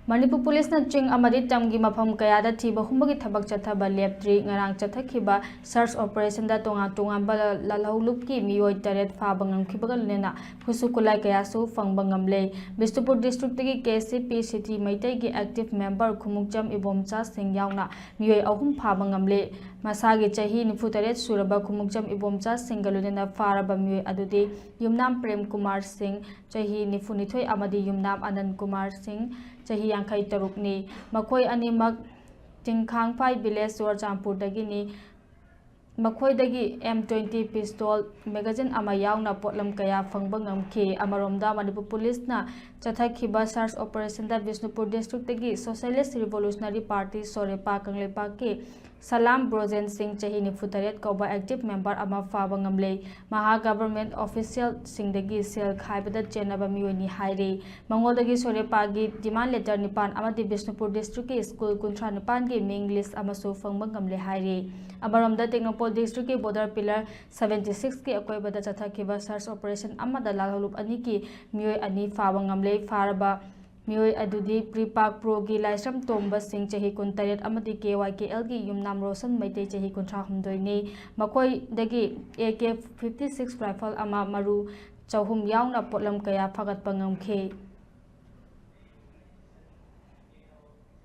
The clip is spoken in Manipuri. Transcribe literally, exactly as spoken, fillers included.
ꯃꯅꯤꯄꯨꯔ ꯄꯨꯂꯤꯁꯅ ꯆꯤꯡ ꯑꯃꯗꯤ ꯇꯝꯒꯤ ꯃꯐꯝ ꯀꯌꯥꯗ ꯊꯤꯕ ꯍꯨꯝꯕꯒꯤ ꯊꯕꯛ ꯆꯠꯊꯕ ꯂꯦꯞꯇ꯭ꯔꯤ꯫ ꯉꯔꯥꯡ ꯆꯠꯊꯈꯤꯕ search operationꯗ ꯇꯣꯉꯥꯟ ꯇꯣꯉꯥꯟꯕ ꯂꯥꯜꯍꯧꯂꯨꯞꯀꯤ ꯃꯤꯑꯣꯏ ꯇꯔꯦꯠ ꯐꯥꯕ ꯉꯝꯈꯤꯕꯒ ꯂꯣꯏꯅꯅ ꯈꯨꯠꯁꯨ ꯈꯨꯠꯂꯥꯏ ꯀꯌꯥꯁꯨ ꯐꯪꯕ ꯉꯝꯂꯦ꯫ ꯕꯤꯁꯅꯨꯄꯨꯔ districtꯇꯒꯤ KCP city ꯃꯩꯇꯩꯒꯤ active member ꯈꯨꯃꯨꯛꯆꯝ ꯏꯕꯣꯝꯆꯥ ꯁꯤꯡ ꯌꯥꯎꯅ ꯃꯤꯑꯣꯏ ꯑꯍꯨꯝ ꯐꯥꯕ ꯉꯝꯂꯦ꯫ ꯃꯁꯥꯒꯤ ꯆꯍꯤ ꯅꯤꯐꯨ ꯇꯔꯦꯠ ꯁꯨꯔꯕ ꯈꯨꯃꯨꯛꯆꯝ ꯏꯕꯣꯝꯆꯥ ꯁꯤꯡꯒ ꯂꯣꯏꯅꯅ ꯐꯥꯔꯕ ꯃꯤꯑꯣꯏ ꯑꯗꯨꯗꯤ ꯌꯨꯝꯅꯥꯝ ꯄ꯭ꯔꯦꯝ ꯀꯨꯃꯥꯔ ꯁꯤꯡ, ꯆꯍꯤ ꯅꯤꯐꯨ ꯅꯤꯊꯣꯏ, ꯑꯃꯗꯤ ꯌꯨꯝꯅꯥꯝ ꯑꯅꯟ ꯀꯨꯃꯥꯔ ꯁꯤꯡ, ꯆꯍꯤ ꯌꯥꯡꯈꯩ ꯇꯔꯨꯛꯅꯤ꯫ ꯃꯈꯣꯏ ꯑꯅꯤꯃꯛ ꯇꯤꯡꯈꯥꯡꯐꯥꯏ village, ꯆꯨꯔꯆꯥꯟꯄꯨꯔꯗꯒꯤꯅꯤ꯫ ꯃꯈꯣꯏꯗꯒꯤ M twenty pistol magazine ꯑꯃ ꯌꯥꯎꯅ ꯄꯣꯠꯂꯝ ꯀꯌꯥ ꯐꯪꯕ ꯉꯝꯈꯤ꯫ ꯑꯃꯔꯣꯝꯗ, ꯃꯅꯤꯄꯨꯔ ꯄꯨꯂꯤꯁꯅ ꯆꯠꯊꯈꯤꯕ search operationꯗ Bishnupur districtꯇꯒꯤ Socialist Revolutionary Party, ꯁꯣꯔꯦꯄꯥ ꯀꯪꯂꯩꯄꯥꯛꯀꯤ ꯁꯂꯥꯝ ꯕ꯭ꯔꯣꯖꯦꯟ ꯁꯤꯡ, ꯆꯍꯤ ꯅꯤꯐꯨ ꯇꯔꯦꯠ ꯀꯧꯕ active member ꯑꯃ ꯐꯥꯕ ꯉꯝꯂꯦ꯫ ꯃꯍꯥꯛ government officialꯁꯤꯡꯗꯒꯤ ꯁꯦꯜ ꯈꯥꯏꯕꯗ ꯆꯦꯟꯅꯕ ꯃꯤꯑꯣꯏꯅꯤ ꯍꯥꯏꯔꯤ꯫ ꯃꯉꯣꯟꯗꯒꯤ ꯁꯣꯔꯦꯄꯥꯒꯤ demand letter ꯅꯤꯄꯥꯟ ꯑꯃꯗꯤ ꯕꯤꯁꯅꯨꯄꯨꯔ districtꯀꯤ school ꯀꯨꯟꯊ꯭ꯔꯥ ꯅꯤꯄꯥꯟꯒꯤ ꯃꯤꯡ list ꯑꯃꯁꯨ ꯐꯪꯕ ꯉꯝꯂꯦ ꯍꯥꯏꯔꯤ꯫ ꯑꯃꯔꯣꯝꯗ, ꯇꯦꯡꯅꯧꯄꯜ districtꯀꯤ border pillar seventy sixꯀꯤ ꯑꯀꯣꯏꯕꯗ ꯆꯠꯊꯈꯤꯕ search operation ꯑꯃꯗ ꯂꯥꯜꯍꯧꯂꯨꯞ ꯑꯅꯤꯒꯤ ꯃꯤꯑꯣꯏ ꯑꯅꯤ ꯐꯥꯕ ꯉꯝꯂꯦ꯫ ꯐꯥꯔꯕ ꯃꯤꯑꯣꯏ ꯑꯗꯨꯗꯤ ꯄ꯭ꯔꯤꯄꯥꯛ ꯄ꯭ꯔꯣꯒꯤ ꯂꯥꯏꯁ꯭ꯔꯝ ꯇꯣꯝꯕ ꯁꯤꯡ, ꯆꯍꯤ ꯀꯨꯟꯇꯔꯦꯠ, ꯑꯃꯗꯤ KYKLꯒꯤ ꯌꯨꯝꯅꯥꯝ ꯔꯣꯁꯟ ꯃꯩꯇꯩ, ꯆꯍꯤ ꯀꯨꯟꯊ꯭ꯔꯥ ꯍꯨꯝꯗꯣꯏꯅꯤ꯫ ꯃꯈꯣꯏꯗꯒꯤ AK fifty six rifle ꯑꯃ, ꯃꯔꯨ ꯆꯍꯨꯝ ꯌꯥꯎꯅ ꯄꯣꯠꯂꯝ ꯀꯌꯥ ꯐꯥꯒꯠꯄ ꯉꯝꯈꯤ꯫